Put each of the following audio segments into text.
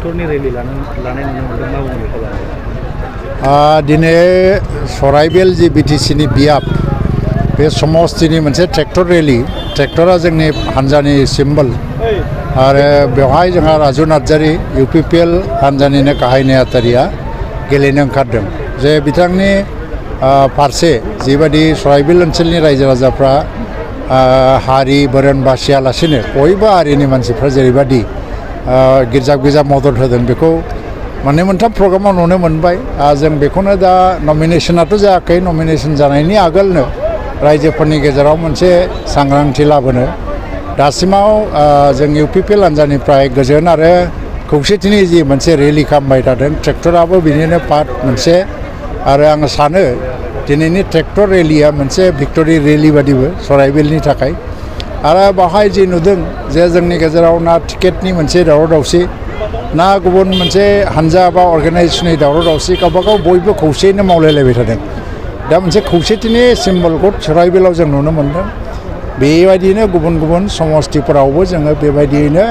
ट्रेक्टरनि रेलि लानाय नुनो मोनदों मा बुङो बेखौ दिनै सराइबिल जि बिटिसिनि बियाब बे समस्तिनि मोनसे ट्रेक्टर रेलि ट्रेक्टरा जोंनि हान्जानि सिम्बल आरो बेवहाय जोंहा राजु नार्जारी UPPL हान्जानिनो गाहाय नेहाथारिया गेलेनो ओंखारदों जे बिथांनि फारसे जिबायदि सराइबिल ओनसोलनि रायजो राजाफ्रा हारि बोरोन बासियालासिनो बयबो हारिनि मानसिफ्रा जेरैबायदि गिर्जा मदद होदों बेखौ मोननै मोनथाम प्रग्रामाव नुनो मोनबाय जों बेखौनो दा नमिनेसनाथ' जायाखै नमिनेसन जानायनि आगोलनो रायजोफोरनि गेजेराव मोनसे सांग्रांथि लाबोनो दासिमाव जों UPPL हान्जानिफ्राय गोजोन आरो खौसेथिनि जि मोनसे रेलि खालामबाय थादों ट्रेक्टराबो बिनिनो पार्ट मोनसे आरो आं सानो दिनैनि ट्रेक्टर रेलिया मोनसे भिक्टरि रेलि बादिबो सराइबिलनि थाखाय आरो बाहाय जि नुदों जे जोंनि गेजेराव ना टिकेटनि मोनसे दावराव दावसि ना गुबुन मोनसे हान्जा बा अर्गानाइजेसननि दावराव दावसि गावबागाव बयबो खौसेयैनो मावलायलायबाय थादों दा मोनसे खौसेथिनि सिम्बलखौ सराइबिलाव जों नुनो मोनदों बेबायदिनो गुबुन समस्तिफोरावबो जोङो बेबायदियैनो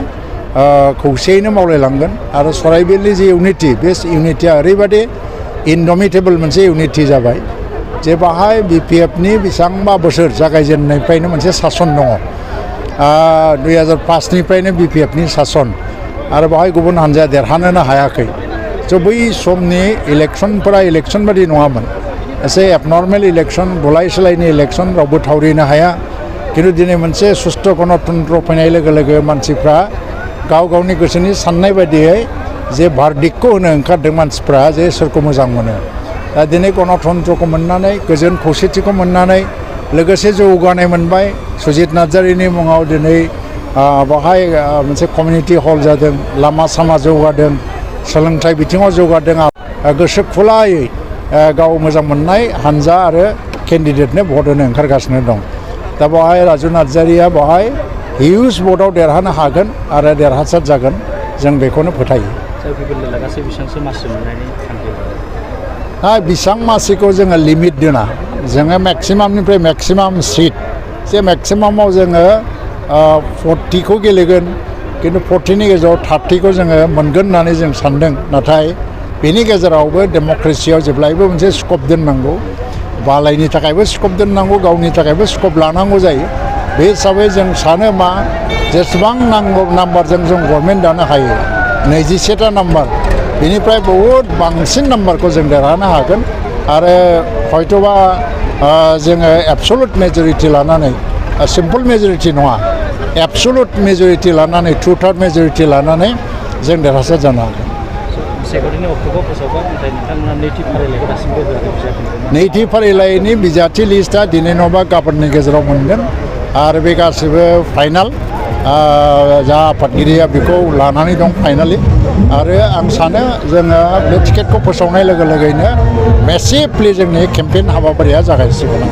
खौसेयैनो मावलायलांगोन आरो सराइबिलनि जि इउनिटि बे इउनिटिया ओरैबायदि इनडमिटेबल मोनसे इउनिटि जाबाय जे बाहाय BPFनि बेसेबांबा बोसोर जागायजेननायनिफ्रायनो मोनसे सासन दङ 2005निफ्रायनो BPFनि सासन आरो बाहाय गुबुन हान्जाया देरहानोनो हायाखै स' बै समनि इलेक्सनफोरा इलेक्सन बादि नङामोन एसे एबनर्मेल इलेक्सन बुलाय सोलायनि इलेक्सन रावबो थावरिनो हाया खिन्थु दिनै मोनसे सुस्थ' गणतन्त्र फैनाय लोगो लोगो मानसिफ्रा गाव गावनि गोसोनि साननाय बायदियै जे भार्डिक्टखौ होनो ओंखारदों मानसिफ्रा जे सोरखौ मोजां मोनो दा दिनै गणतन्त्रखौ मोननानै गोजोन खौसेथिखौ मोननानै लोगोसे जौगानाय मोनबाय सुजित नार्जारीनि मुङाव दिनै बाहाय मोनसे कमिउनिटि हल जादों लामा सामा जौगादों सोलोंथाइ बिथिङाव जौगादों गोसो खुलायै गाव मोजां मोननाय हान्जा आरो केन्डिडेटनो भट होनो ओंखारगासिनो दं दा बाहाय राजु नार्जारीया बाहाय हिउज भटआव देरहानो हागोन आरो देरहासार जागोन जों बेखौनो फोथायो बेसेबां मासिखौ जोङो लिमिट दोना जोङो मेक्सिमामनिफ्राय मेक्सिमाम सिट जे मेक्सिमामाव जोङो 40खौ गेलेगोन खिन्थु 40नि गेजेराव 30खौ जोङो मोनगोन होननानै जों सान्दों नाथाय बेनि गेजेरावबो डेम'क्रेसियाव जेब्लायबो मोनसे स्कप दोननांगौ बालायनि थाखायबो स्कप दोननांगौ गावनि थाखायबो स्कप लानांगौ जायो बे हिसाबै जों सानो मा जेसेबां नांगौ नाम्बारजों जों गभर्नमेन्ट दानो हायो 21टा नाम्बार बेनिफ्राय बहुद बांसिन नाम्बारखौ जों देरहानो हागोन आरो हयथ'बा जोङो एबसलुट मेजरिटि लानानै सिम्पल मेजरिटि नङा एबसलुट मेजरिटि लानानै 2/3 मेजरिटि लानानै जों देरहासार जानो हागोन नैथि फारिलाइनि बिजाथि लिस्टआ दिनै नङाबा गाबोननि गेजेराव मोनगोन आरो बे गासैबो फाइनाल जा आफादगिरिया बेखौ लानानै दं फाइनालि आरो आं सानो जोङो बे टिकेटखौ फोसावनाय लोगो लोगोनो मेसिभलि जोंनि केम्पेइन हाबाफारिया जागायसिगोन